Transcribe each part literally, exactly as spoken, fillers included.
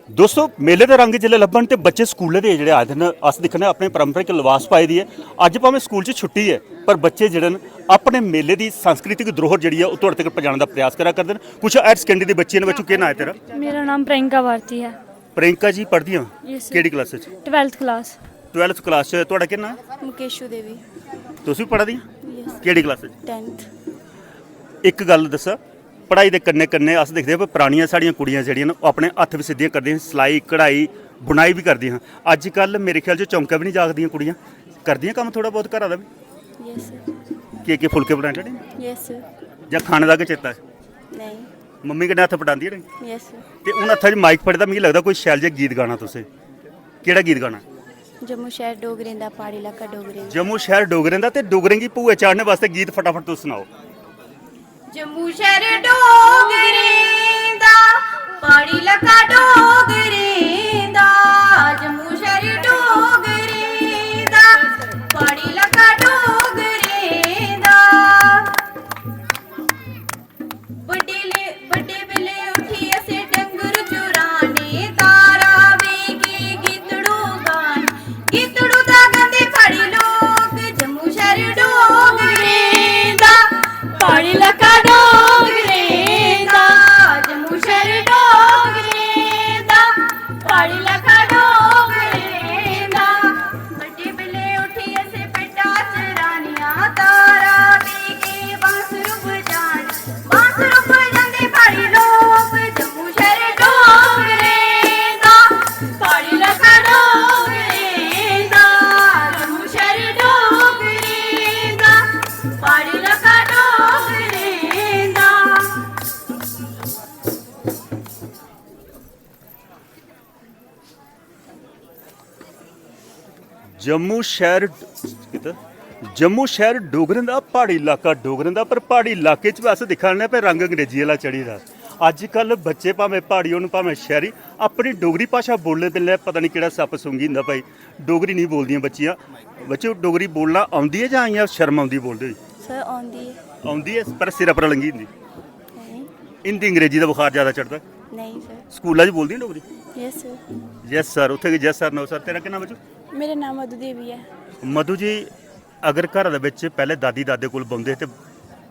दोस्तो, मेले दे रंग जिसलै लब्भन ते बच्चे स्कूलै दे जेह्ड़े आए दे न, अस दिक्खने अपने पारंपरिक लबास पाए दी ऐ। अज्ज भामें स्कूल च छुट्टी ऐ, पर बच्चे जेह्ड़े न, अपने मेले दी सांस्कृतिक धरोहर जेह्ड़ी ऐ, ओह् थुआढ़े तक पजाने दा प्रयास करा करदे न। कुछ हायर सेकेंडरी दे बच्चे न। बच्चों, केह् नांऽ ऐ तेरा? मेरा नाम प्रियंका भारती है। प्रियंका जी पढ़दियां? Yes sir। केह्ड़ी क्लास च? Twelfth class. ट्वेल्थ क्लास च। थुआढ़ा केह् नांऽ ऐ? मुकेशु देवी। तुस बी पढ़ा दियां? Yes। केह्ड़ी क्लास च? Tenth। इक गल्ल दस्सां, पढ़ाई दे कन्नै कन्नै अस दिखदे आं, परानियां साढ़ियां कुड़ियां जेह्ड़ियां न, ओह् अपने हत्थ बी सिद्धियां करदियां हियां, सलाई, कढ़ाई, बुनाई बी करदियां हियां। अज्जकल मेरे ख्याल च चौंकै बी निं जागदियां कुड़ियां। करदियां कम्म थोह्ड़ा बहुत घरा दा बी? Yes sir। केह् केह् फुलके बनाई टड़े? Yes sir। जां खाने दा गै चेता ऐ? नहीं। मम्मी कन्नै हत्थ पटांदियां रेहियां? Yes sir। ते हून हत्था च माइक फड़े दा, मिगी लगदा कोई शैल जेहा गीत गाना तुसें। केह्ड़ा गीत गाना? जम्मू शैह्र डोगरें दा, प्हाड़ी लाका डोगरें दा। जम्मू शैह्र डोगरें दा, ते डोगरें गी भूए चाढ़ने बास्तै गीत फटाफट तुस सनाओ। जम्मू शैह्र डोगरें दा, प्हाड़ी लाका डोगरें दा। जम्मू शैह्र डोगरें दा, प्हाड़ी लाका डोगरें दा। बड्डे ले बड्डे बेल्ले उठी असें डंगर चुराने, तारा बेगे गीतड़ू गाने। गीतड़ू दा गांदे प्हाड़ी लोक, जम्मू शैह्र डोगरें दा, प्हाड़ी लाका डोगरें दा। जम्मू शैह्र डोगरें दा, प्हाड़ी लाका डोगरें दा। बड्डे बेल्ले उठी असें भिड्डां चरानियां, तारा बेगे बांसुर बजाने। बांसुर बजांदे प्हाड़ी लोक, जम्मू शैह्र डोगरें दा, प्हाड़ी लाका डोगरें दा। जम्मू शैह्र डोगरें दा, प्हाड़ी लाका डोगरें दा। जम्मू शैह्र, कित्थै? जम्मू शैह्र डोगरें दा, प्हाड़ी लाका डोगरें दा। पर प्हाड़ी लाके च बी अस दिक्खा ने भाई, रंग अंग्रेजी आह्ला चढ़ी दा। अज्जकल बच्चे भामें प्हाड़ी होन भामें शैह्री, अपनी डोगरी भाशा बोलने बेल्लै पता निं केह्ड़ा सप्प सूंघी जंदा भाई। डोगरी निं बोलदियां बच्चियां। बच्चो, डोगरी बोलना औंदी ऐ जां इ'यां शर्म औंदी बोलदे होई? सर, औंदी ऐ। औंदी ऐ, पर सिरै पर लंघी जंदी। नहीं। हिंदी अंग्रेजी दा बुखार ज़्यादा चढ़दा। नहीं सर। स्कूला च बोलदियां Dogri? Yes sir। Yes sir। उत्थै गै yes sir, no sir। तेरा केह् नाम बच्चो? मेरा नाम मधु देवी ऐ। मधु जी, अगर घरा दे बिच पैह्ले दादी दादे कोल बौंह्दे हे ते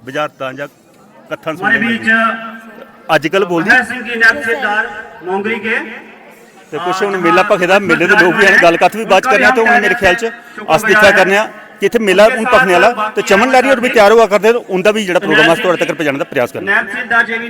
बुझारतां जां कत्थां हमारे सुनदे बीच हे, अज्जकल बोलदी? अभय सिंह जी, नायब सिरदार मोंगरी के। ते कुछ हून मेला भखे दा, मेले दे लोक बी हैन, गल्ल कत्थ बी बात करने आं। ते हून मेरे ख्याल च अस दिक्खा करने आं कि इत्थै मेला हून भखने आह्ला, ते चमन लैहरी होर बी त्यार होआ करदे, ते उं'दा बी जेह्ड़ा प्रोग्राम अस थुआढ़े तगर पजाने दा प्रयास करने आं। नायब सिरदार जी भी